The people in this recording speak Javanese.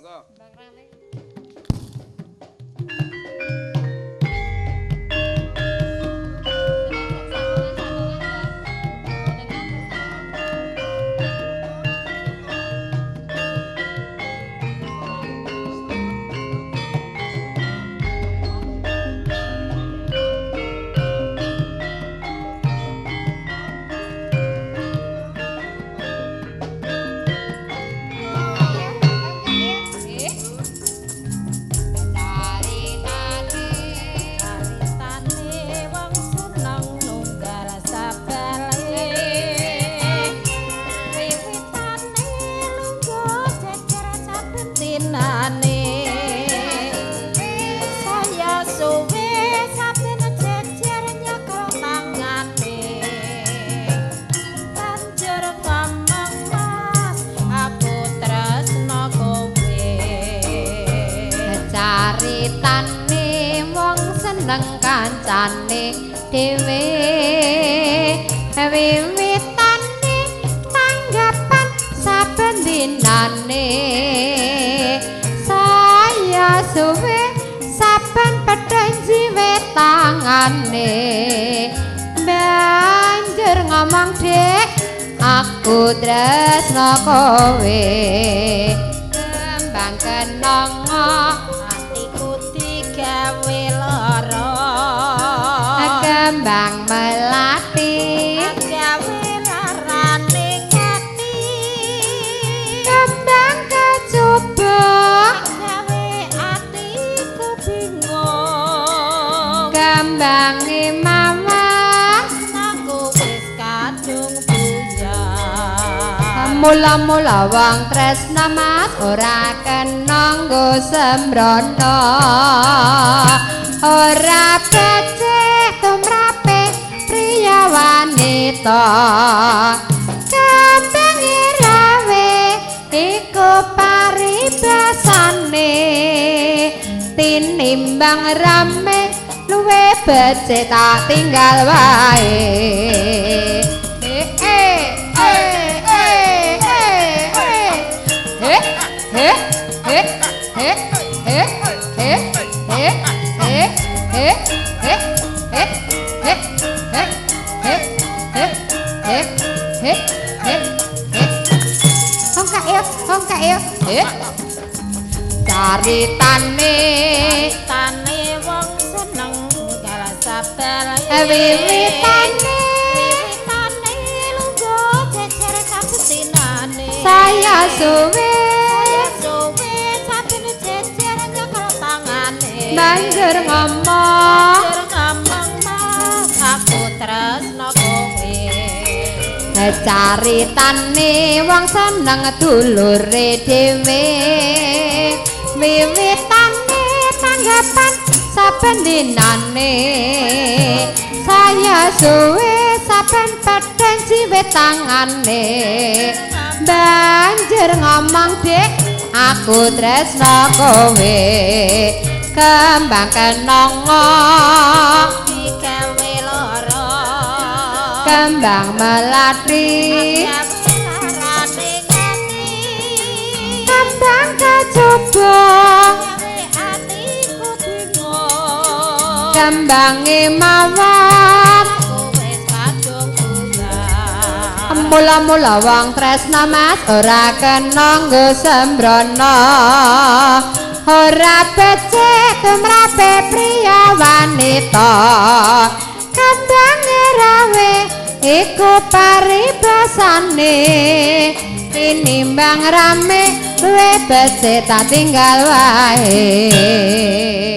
Monggo. Bang Rame. Caritane wong seneng kancane dhewe, wiwitane tanggapan saben dinane, saya suwe saben pedhen jiwe tangane, banjur ngomong dik aku tresno kowe, kembang kenanga atiku digawe lara, kembang melati gawe larane ati, kembang kecoba gawe atiku bingung, kembange mawar aku wis kadung buyar. Mula-mula wong tresna mas ora kena nggo sembrono, ora becik tumrape priya wanita, kembange rawe iku paribasane, tinimbang rame luwe becik tak tinggal wae. Caritane tane wong seneng kala sabar, wiwitane wiwitane lungguh jejer saben dinane, saya suwe suwe saben jejer nyekel tangane, banjur ngomong mas aku tresno kowe. Caritane wong seneng dulure dhewe, wiwitane tanggapan saben dinane, saya suwe saben pedhen jiwe tangane, banjur ngomong dik aku tresno kowe, kembang kenanga digawe lara, kembang melati gawe larane ati, kembang kecoba gawe atiku bingung, kembange mawar aku wis kadung bunga. Mula-mula wong tresna mas ora kena nggo sembrono, ora becik tumrape priya wanita, kembange rawe iku paribasane, tinimbang rame luwe becik tak tinggal wae.